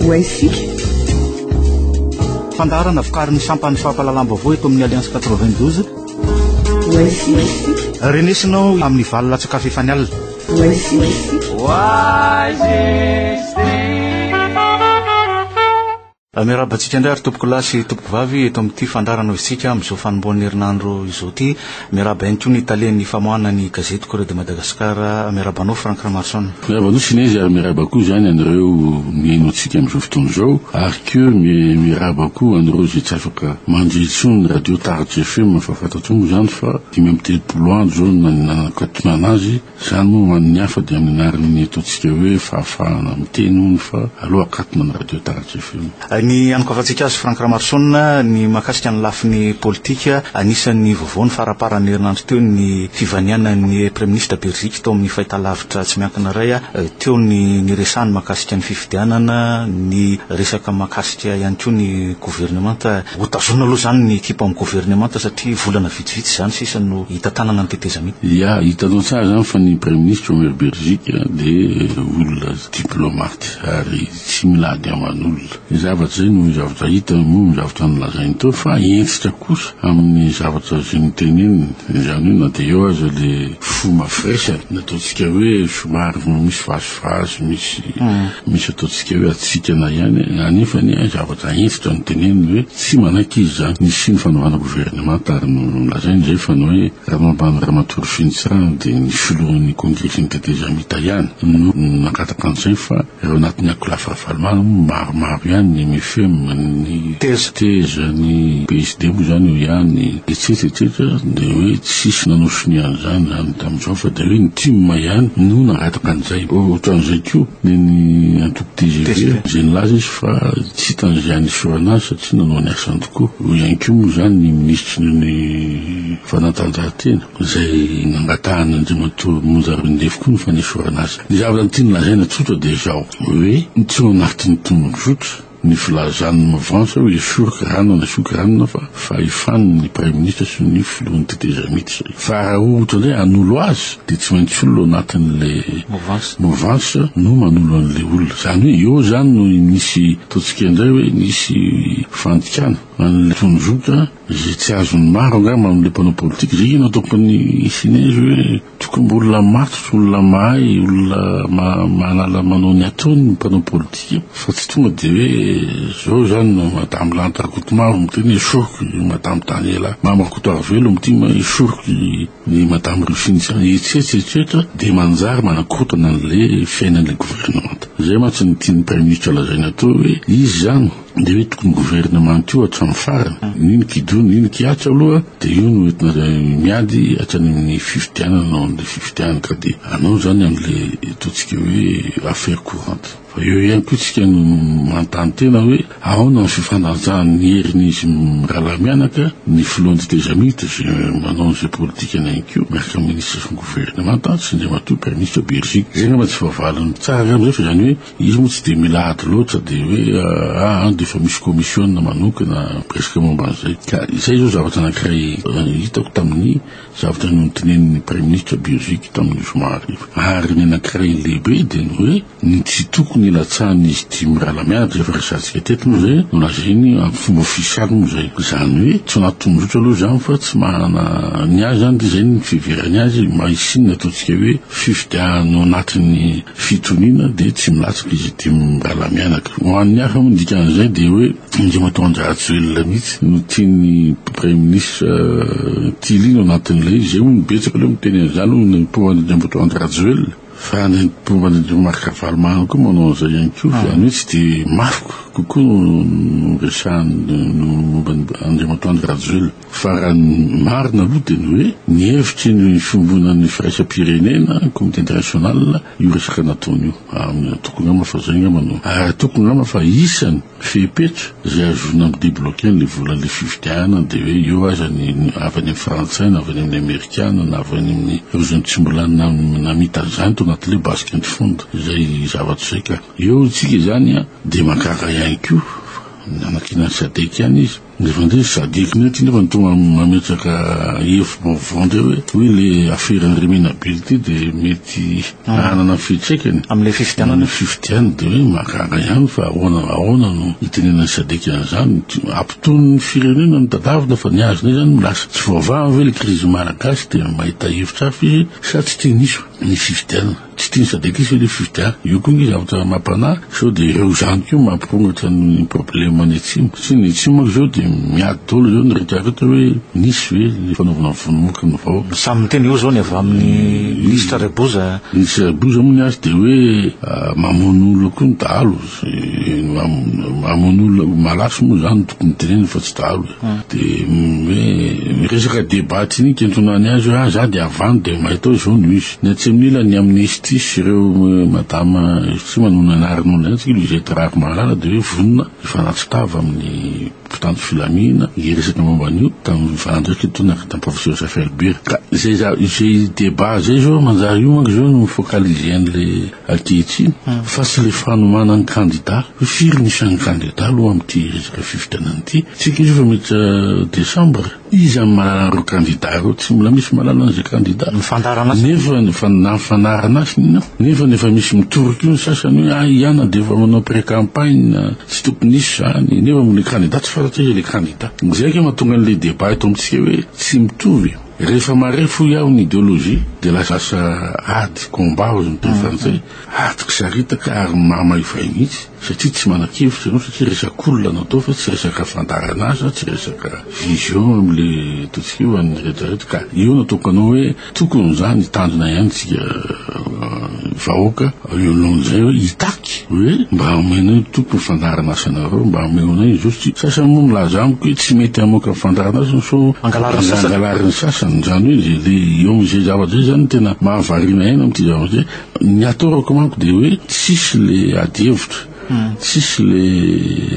Ho Fandaharana vokarin'ny sampan'ny fampahalalam-baovao eto amin'ny Alliance 92. Ho isika. Renesinao amin'ny valo latsaka fahefany alina. Ho isika. Miarahaba antsika indray ary tompokolahy sy tompokovavy eto amin'ity fandaharana ho isika amin'izao fanombohan'ny herinandro izao ity. Miarahaba ihany koa ny talen'ny famoahana ny gazety Courrier de Madagascar. Miarahaba anao Franck Ramaroson. Miarahaba anao Sinezy ary miarahaba koa izany an'ireo mihaino antsika amin'izao fotoana izao ary koa miarahaba koa an'ireo izay tsy afaka mandre intsony ny radio Taratra FM fa fantatrao moa izany fa 35 andro izao no nanakatonana azy. Izany moa ho an'ny hafa dia amin'ny anaran'ny ataontsika hoe fahafahana miteny hono fa aleo akatona ny radio Taratra FM. Ny hanokafantsika azy Franck Ramaroson ny mahakasika ny lafiny politika, anisan'ny vaovao ny faramparan'ny herinandro teo ny fivanianan'ny Praiminisitra Beriziky tao amin'ny fahitalavitra tsy miankina iray, teo ny niresahany mahakasika ny fifidianana, ny resaka mahakasika ihany koa ny governemanta. Ho tazonina aloha izany ny ekipa ao amin'ny governemanta satria volana vitsivitsy izany sisa no hitantanana ny tetezamita. Ya, hitanao tsara izany fa ny Praiminisitra Omer Beriziky dia olona diplaomaty ary tsy milady aman'olona. Ny zavatra izay no zavatra hita moa ny zavatra nolazainy teo fa hentitra kosa amin'ny zavatra izay noteneniny. Izany hoe na dia eo aza ilay fomba firesany, ny ataontsika hoe somary misy vazivazy, misy Misy ataontsika hoe hatsikana ihany, anefa anie zavatra hentitra no teneniny hoe tsy manaiky izy izany. Nisian'ny fanovana governemanta ary nolazainy izay fa ny hoe Ramambany Ramatoa Rufine Tsirano dia ny filohan'ny kongresin'ny tetezamita ihany no nangataka an'izay fa ireo anatin'ny ankolafy Ravalomanana moa maromaro ihany ny mfm, ny Teza, ny PSD moa izany eo ihany etsetra etsetra dia hoe tsisy nanao sonia an'izany izany tamin'izao fa dia hoe ny tim ihany no nangataka an'izay. Ohatran'izay koa ny ny antoko tgv izay nilaza izy fa tsy hitany izay hanesorana azy satria nanao ny asany tokoa. Eo ihany koa moa izany ny minisitry ny fanatanjahantena izay nangatahany Andriamatoa Monja Roindefo koa ny fanesorana azy. Ny zavatra tiany lazaina tsotra dia izao hoe tsy ao anatin'ny tondrozotra Ny filazan'ny mouvance hoe esoriko ranona esoriko ranona fa fahefan'ny praiminisitra sy ny filohan'ny tetezamita izay. Fa raha ohatra indray hanolo azy dia tsy maintsy olona ao anatin'ilay mouvance no manolo an'ilay olona. Izany hoe eo izany no nisy ataontsika indray hoe nisy fandikana an'ilay tondrozotra izay tsy azon'ny maro angamba amin'ilay mpanao politika. Izay no ataoko an'i Sinezy hoe Tokony mba olona matotra, olona mahay, olona mahalala manao ny ataony ny mpanao politika fa tsy tonga dia hoe zao izany no Madame Lanto Rakotomavo miteny esoriko i Madame Daniela, Mamy Rakotoarivelo miteny hoe esoriko i Madame Ruffine Tsirana, etsetra etsetra dia manjary manakorontana an'ilay fiainan'ilay governemanta. Izay mantsy no tian'ny Praiminisitra lazaina teo hoe izy izany Dia hoe tokony gouvernement io hatramin'ny farany, n'ino kidona n'ino kihatra aloha dia io no entina miady hatrany amin'ny fifidianana ao amin'ilay fifidianana ka dia anao izany amin'ilay ataontsika hoe affaire courante. Fa eo ihany koa tsika no manontany tena hoe ahoana ny fifandanjan'ny herin'izy mirahalahy mianaka, ny filohan'ny tetezamita izay manao an'izay politikany ihany koa miaraka amin'ny minisitra sy ny governemanta sy Andriamatoa Praiminisitra Beriziky. Izay angamba tsy voavaliny tsara angamba izay fa izany hoe Izy moa tsy dia mila ady loatra dia hoe aa dia efa misy commission manokana miresaka momba an'izay. Ka izay izao zavatra anankiray hitako tamin'ny zavatra notenenin'ny Praiminisitra Beriziky tamin'ny zoma hariva. Ary ny anankiray lehibe dia ny hoe ny tsy tokony hilatsahan'izy dimy mirahalahy mianatra, efa resahantsika teto moa izay, nolazainy amin'ny fomba ofisialy moa izay. Izany hoe tsy anaty tondrozotra aloha izany fa tsy manana ny azy izany dia izay ny fiheverany azy mba hisian'ny ataontsika hoe fifidianana ao anatin'ny fitoniana dia tsy milatsaka izy dimy mirahalahy mianaka. Ho an'ny hafa moa ny dikan'izay dia hoe Andriamatoa Andry Rajoelina mihitsy no tian'ny Praiminisitra Tily iny ao anatin'ilay izy. Izay moa no betsaka aloha miteny an'izany hoy ny mpomba an'Andriamatoa Andry Rajoelina. Fa ny mpomba an'Andriamatoa Marc Ravalomanana koa manao an'izay ihany koa. Izany hoe tsy dia mafy kokoa no resahany momba an'Andriamatoa Andry Rajoelina. Fa raha ny marina aloha dia ny hoe ny hevitry ny fiombonan'ny firaisam-pirenena, comité international, io resaka nataony io. Ary tokony angamba fa izay angamba no, ary tokony angamba fa isany fepetra izay ahazoana mi-debloquer an'ilay volan'ilay fifidianana dia hoe eo aza ny avy any amin'ny frantsay na avy any amin'ny amerikana na avy any amin'ny ireo izay tsy mbola namita an'izany tao anatin'ilay basket fund izay zavatra izay ka eo isika izany dia mahagaga ihany koa. Nanakiana ny Sadec ihany izy. Nefa ndray Sadec ndray ty nefa no tonga mametraka hevi-baovao ndray hoe hoe le aferan'i Remenabila ty de mety hanana fiantraikany Amin'ilay fifidianana. Amin'ny fifidianana de hoe mahagaga ihany fa ahoana ahoana no itenenan'ny Sadec an'izany. Ampitony ny firenena no tadavina fa ny azy ndray zany lasa tsy voavaha ve le krizy malagasy de mahita hevitra hafa izy sa tsy tiany hisy ny fifidianana. Tsy tian'ny Sadec hisy ve le fifidianana? Io koa nge zavatra mampanahy sao dia ireo izany koa mampirongatra ny problème any atsimo. Satria ny atsimo manko izao dia miady daholo izao ny rehetra rehetra hoe nisy ve ny fanaovana vonomoka ny vahoaka. Samy miteny io izao ny avy amin'ny minisitra Reboza. Minisitra Reboza moa ny azy dia hoe mamono olona koa ny dahalo. Mamono olona malaso moa izany no tokony tenenina fa tsy dahalo e. Dia hoe resaka débat tsy nikentonany azy hoe ah za dia avy any dia mahita hoe izao no izy. Ny atsy amin'ny ilany ny Amnesty sy ireo madama tsy manonona anaran'olona ihany tsika Lisette Raharimahalala dia hoe vonona hifanatri-tava amin'ny mpitandro filaminana hiresaka momba an'io tamin'ny valan-dresaka eto niaraka tamin'ny professeur Zafy Albert. Ka izay za- izay débat izay zao manjary io manko zao no mi-focaliser an'ilay ankehitriny fa tsy ilay fanomanan'ny kandida hoe firy ny isan'ny kandida aloha amin'ity resaka fifidianana ity. Tsika izy efa miditra décembre. Iza no mahalala an'ireo kandida ireo? Tsy mbola misy mahalala an'izay kandida. Ny fandaharan'asa. Nefa ny fa na ny fandaharan'asa inona? Nefa ny efa misy mitory koa ny sasany hoe ah iana dia efa manao pré-campagne, tsy tokony hisy izany. Nefa le kandida tsy fantatra iza le kandida. Izay ange mahatonga an'ilay débat eto amintsika hoe tsy mitovy. Rehefa marefo hoy aho ny idéologie dia lasa ady, combat hozy ny teny frantsay, ady kisaritaka ary mamaivay mihitsy. Satria tsy manan-kevitra ianao satria resak'olona no atao fa tsy resaka fandaharan'asa, tsy resaka vision amin'le ataontsika hoe ho an'ny rehetra rehetra ka eo no ataoko anao hoe tokony izany hitandrina ihany tsika vahoaka eo alohan'izay hoe hitaky hoe mba omenay tompony fandaharan'asanareo, mba omeonay izao satria sasany moa milaza amiko hoe tsy mety hamoaka fandaharan'asa sao Angalarin'ny sasany. angalarin'ny sasany, izany hoe izay le eo amin'izay zavatra izay zany tena mahavariana aina amin'ity zavatra izay. Ny ataorako manko dia hoe tsisy le ady hevitra, tsisy le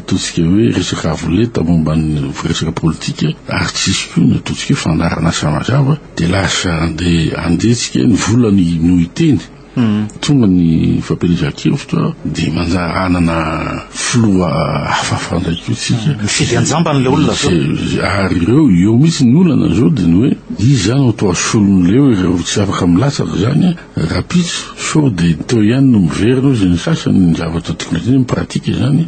ataontsika hoe resaka avo lenta momba ny resaka politika ary tsisy koa ny ataontsika hoe fandaharan'asa mazava dia lasa andeha andeha tsika ny vola no hiteny. Tonga ny fampielezan-kevitra dia manjary hanana filoha hafahafa indray koa tsika. Mifidy an-jambany le olona avy eo. Ary ireo eo mihitsy ny olana zao dia ny hoe iza no atao solon'ireo ireo tsy afaka milatsaka izany. Rapitso, sao dia teo ihany no miverina ozy ny sasany, ny zavatra tokony hatao ny pratique izany,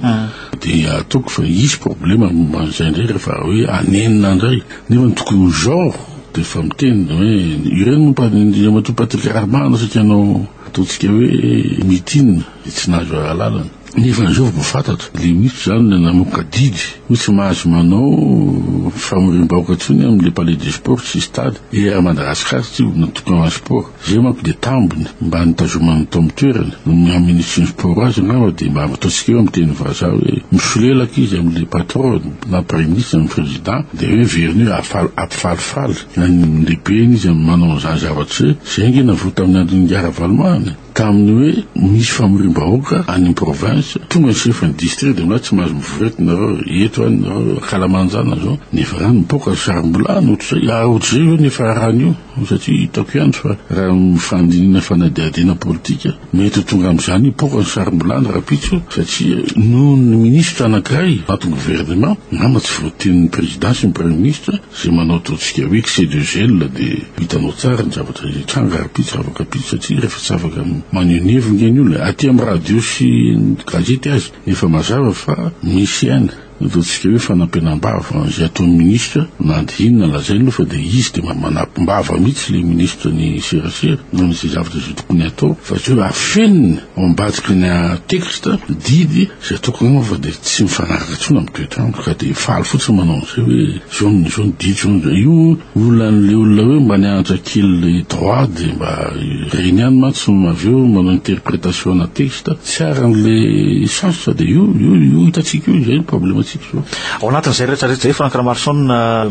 dia ataoko fa hisy problème momba an'izay indray rehefa hoe hanenina indray, nefa ny tokony ho genre dia efa miteny hoe ireny moa Andriamatoa Patrick Raharimanana saika hanao ataontsika hoe meeting dia tsy nahazo alalana. Nefa izao vao fantatra, le ministre zany namoaka didy hoe tsy mahazo manao famoriam-bahoaka intsony amin'le palais des sports sy stade eran'i Madagascar tsy natokana ho an'ny sport. Zay manko dia tambiny mba nitazomana tao amin'ny toerana. Ny maha ministry ny sport azy angamba dia mba ataontsika hoe amin'ny teny vazaha hoe misolelaka izy amin'le patron na praiminisitra na président dia hoe heveriny hoe ampifalifaly ny lehibeny izy amin'ny manao an'izany zavatra izay. Zay ange navoa tamin'ny andron'ingahy Ravalomanana e. Tamin'ny hoe misy famoriam-bahoaka any amin'ny province, tonga ny chef ny district dia milaza tsy mahazo mivory eto nareo, eto any nareo, ankalamanjana zao, nefa rano mipoaka ny sarom-bilany ohatr'izay, ary ohatr'izay ve ny hiafaran'io, satria hitako ihany fa raha ny fandinihina fanadihadiana politika, mety ho tonga amin'izany hipoaka ny sarom-bilany rahampitso, satria noho ny minisitra anankiray anatin'ny gouvernement, angamba tsy voatenin'ny président sy ny premier ministre, Izay manao ataontsika hoe excès de zèle dia hitanao tsara ny zavatra hitranga rahampitso afaka ampitso satria rehefa tsy afaka maneho ny heviny nge ny olona aty amin'ny radio sy ny gazety aza efa mazava fa misy ihany ny ataontsika hoe fanampenam-bava izay ataon'ny ministra na dia inona lazainy aloha fa dia izy dia manampim-bava mihitsy ilay ministra ny serasera noho izay zavatra izay tokony hatao fa tsy hoe afenina ao ambadiky ny texte didy Izay ataoko angamba fa dia tsy mifanaraka intsony amin'ny toetr'andro ka dia faly fotsiny manao an'izay hoe izao no izao ny didy izao no io olan'ilay olona hoe mba nianatra kely ilay droit dia mba ireny ihany mantsy no avy eo manao interprétation ana texte tsy aran'ilay sens fa dia io io io hitantsika io izay ny problème-ntsika izao. Ao anatin'izay rehetra rehetra izay Franck Ramaroson,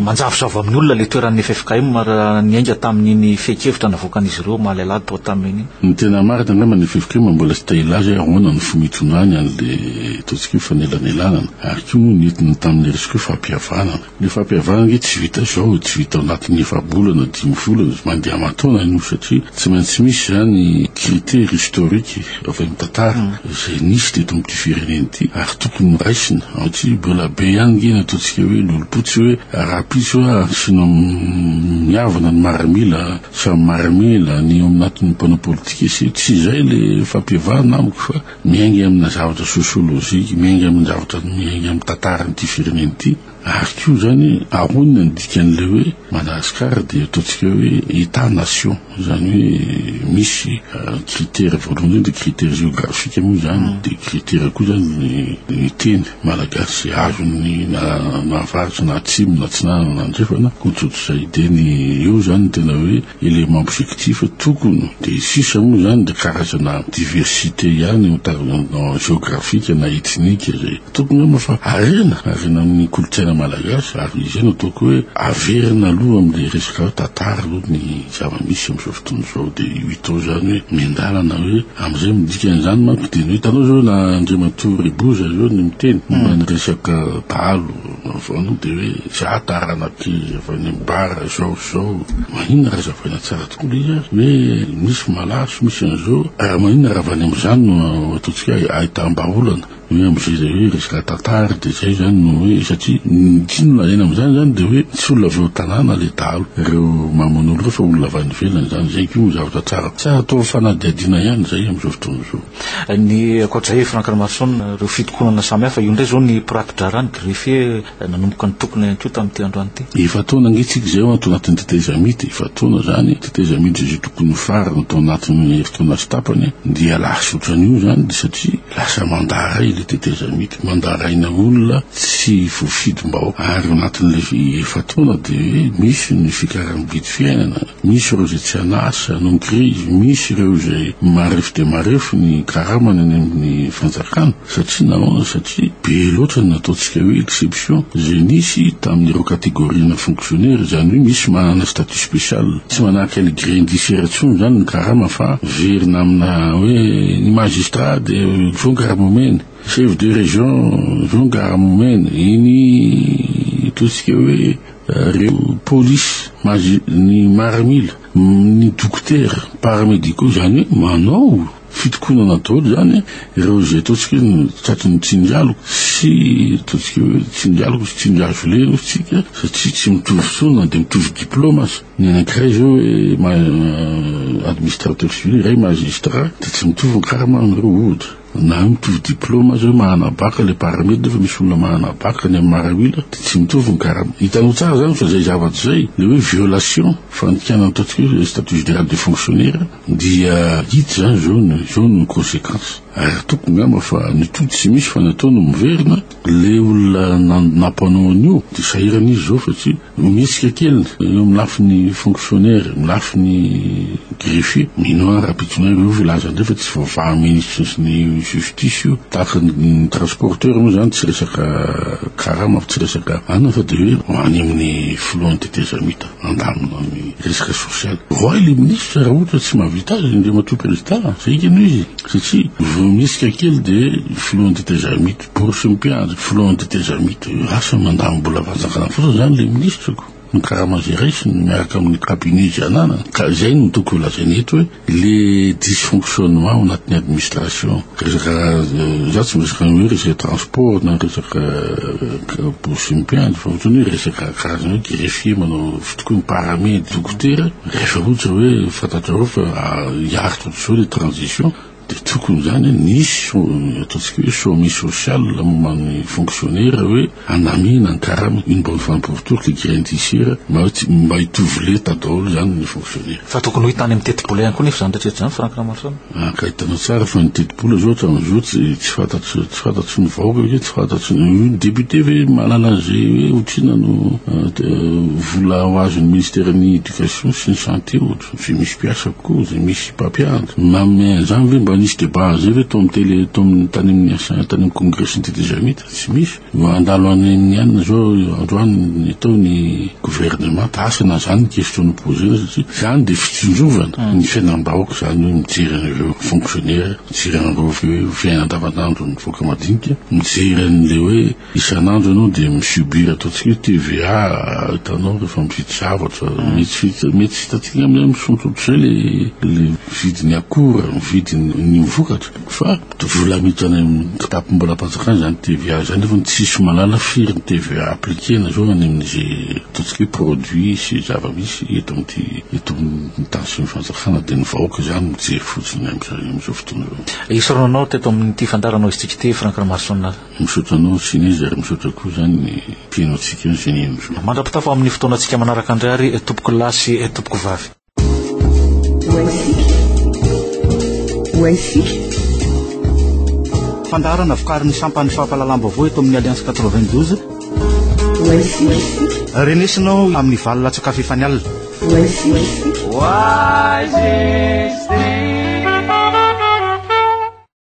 manjavozavo amin'ny olona ilay toeran'ny ffkm raha niainga tamin'iny fehin-kevitra navoakan'izy ireo omaly alahady tao tamin'iny. Ny tena marina angamba ny ffkm mbola tsy te hilaza hoe ahoana no fomba hitondrany an'le ataontsika hoe fanelanelanana ary koa moa nentiny tamin'le resaka hoe fampihavanana. Le fampihavanana ange tsy vita izao, tsy vita ao anatin'ny efa-bolana, dimy volana, mandeha aman-taona io satria tsy maintsy misy izany critère historique avy amin'ny tantara izay nisy teto amin'ity firenena ity ary tokony horaisina satria. Mbola be ihany nge ny ataontsika hoe lolompo tsy hoe rahampitso hoe asiana miavona ny maramila samy maramila ny eo aminatin'ny mpanao politika sy tsy izay le fampihavana amiko fa miainga amina zavatra sociologique miainga amin'ny zavatra miainga amin'ny tantaran'ity firenena ity. Ary koa izany ahoana ny dikan'ilay hoe Madagascar dia ataontsika hoe Etat nation, izany hoe misy critère voalohany indrindra critère géographique moa izany, dia critère koa izany ny teny malagasy azon'ny na na avaratra na atsimo na atsinanana na andrefana, ohatrohatr'izay. Dia ny eo izany no tena hoe élément objectif tokony, dia sisa moa izany dia karazana diversité ihany eo géographique na ethnique izay. Tokony angamba fa harena, harena amin'ny kolontsaina malagasy ary izay no ataoko hoe averina aloha amin'ilay resaka hoe tantara aloha ny zava-misy amin'izao fotoana izao dia io hita ao izany hoe miandalana hoe amin'izay ny dikan'izany manko dia ny hoe hitanao izao na Andriamatoa Reboza izao ny miteny momba ny resaka dahalo avy dia hoe za taranak'i avy any Ambara izao sy izao, maninona raha zavaina tsara tokoa ilay izy ary hoe misy malaso misy an'izao ary maninona raha avy any amin'izany no ataontsika hoe ahitam-bahaolana. Hoe amin'izay izay hoe resaka tantara dia izay izany no hoe satria ny tiany lazaina amin'izany izany dia hoe tsy olona avy eo an-tanàna ilay dahalo ireo mamono olona ireo fa olona avy any ivelany izany, izay koa zavatra tsara tsara atao fanadihadiana ihany izay amin'izao fotoana izao. Ny ankoatr'izay Franck Ramaroson, ireo fitokonana samihafa, io indray izao ny mpiraki-draharaha, ny greffier nanomboka nitokona ihany koa tamin'ity androany ity. Efa-taona ange tsika izay ao ato anatin'ny tetezamita, efa-taona izany, tetezamita izay tokony ho farany tao anatin'ny herintaona sy tapany dia lasa ohatran'io izany satria Lasa mandaray ilay tetezamita, mandaraina olona tsy voafidim-bahoaka. Ary ao anatin'ilay efa-taona dia hoe misy ny fiakaran'ny vidy fiainana, misy ireo izay tsy an'asa noho ny krizy, misy ireo izay marefo dia marefo ny karamany any amin'ny fanjakana. Satria nahoana? Satria be loatra ny nataontsika hoe exception izay nisy tamin'ireo catégorie-na fonctionnaire, izany hoe misy manana statut spécial. Tsy manahaka ny grille indiciaire intsony izany ny karama fa miverina amina hoe ny magistrat dia izao ny karama omeny, chef de région izao ny karama omeny, iny ataontsika hoe ireo polisy, ny maramila, ny dokotera, paramédicaux, izany hoe manao Fitokonana daholo izany ireo izay ataontsika hoe tratry ny tsindrialoko sy ataontsika hoe tsindrialoko sy tsindriazo lena hoy isika satria tsy mitovy intsony na dia mitovy diplôme aza. Ny anankiray izao hoe administrateur civil, iray magistrat dia tsy mitovy ny karama amin'ireo ohatra. Na mitovy diplôme aza hoe manana bac ilay paramedy nefa misy olona manana bac ny amin'ny maramila dia tsy mitovy ny karama. Hitanao tsara izany fa izay zavatra izay ilay hoe violation, fandikana ataontsika hoe statut général des fonctionnaires, Dia hita izany izao ny izao ny conséquence. Ary tokony angamba fa ny tody tsy misy fa ny atao no miverina, le olona nampanao an'io dia sahirana izy izao fa tsy mihetsika kely eo amin'ny lafiny fonctionnaire, amin'ny lafiny greffier, mino aho rahampitso indray ireo hilaza indray fa tsy voavaha ministre sy ny justice io, tahaka ny transporteur moa izany tsy resaka karama fa tsy resaka anona fa dia hoe any amin'ny filohan'ny tetezamita. Mandamina ny resaka sosialy. Roahy le ministre raha ohatra tsy mahavita azy Andriamatoa Président, zay ange no izy. Satria vao mihetsika kely dia filohan'ny tetezamita, bourse mpiandry, filohan'ny tetezamita. Asa mandamim-bolam-panjakana fotsiny zany le ministre ko. Ny karama izay raisiny miaraka amin'ny cabinet izay ananany. Ka izay no tokony ho lazaina eto hoe Le dysfonctionnement ao anatin'ny administration, resaka, za tsy miresaka ny hoe resaka transport na resaka bourse mpiandry fa ohatrany hoe resaka karazana hoe greffier manao fitokoa ny paramedy, dokotera, rehefa ohatra hoe fantatrareo fa hiaritra ohatr'izao le transition dia tokony izany nisy ataontsika hoe sommet social momba ny fonctionnaire hoe Handamina ny karama, une bonne fois pour toutes, le grindisseur, mba hoe tsy, mba hitovy lenta daholo izany ny fonctionnaire. Fa tokony ho hita any amin'ny tetibola ihany koa nefa izany rehetra izany, Franck Ramaroson. Ah, ka hitanao tsara fa ny tetibola izao hatramin'izao tsy, tsy fantatry, tsy fantatry ny vahoaka ve, tsy fantatry ny, ny député ve mahalala an'izay hoe otrina no vola ho azon'ny ministeran'ny éducation sy ny santé ohatra, izay misy mpiasa koa, izay misy mpampianatra. Nanome an'izany ve, mba nisy débat an'izay ve tao amin'ny télé, tao amin'ny, tany amin'ny, tany amin'ny congres-n'ny tetezamita? Tsy misy. Handalo any amin'ny anona zao androany ny atao ny gouvernement asa na zany ny question noposer-na satria zany dia fitsinjovana ny fiainam-bahoaka zany hoe mijery an'ireo fonctionnaire, mijery an'ireo fiainana andavanandro ny vahoaka madinika, mijery an'ilay hoe isan'andro ianao dia mi-subir ataontsika hoe TVA hitanao rehefa mividy zavatra mety tsy mety tsy hitantsika amin'izay misondrotra ohatr'izay le le vidin'ny akora, ny vidin'ny. ny vokatra fa vola miditra any amin'ny kitapom-bolam-panjakana izany TVA izany nefa tsisy mahalala firy ny TVA appliquer-na izao any amin'izay ataontsika hoe produit sy zava-misy eto amin'ity eto amin'ny tany sy ny fanjakana dia ny vahoaka izany mijery fotsiny amin'izao fotoana izao. Isaorana anao teto amin'ity fandaharana Hoy Isika ity Franck Ramaroson. Misaotra anao Sinez ary misaotra koa izany ny mpihaino antsika izay nihaino izao. Mandra-pitafa amin'ny fotoanantsika manaraka indray ary tompoko lahy sy tompoko vavy. Fandaharana vokarin'ny sampan'ny fampahalalam-baovao eto amin'ny Alliance 92. Renesinao amin'ny valo latsaka fahefany alina.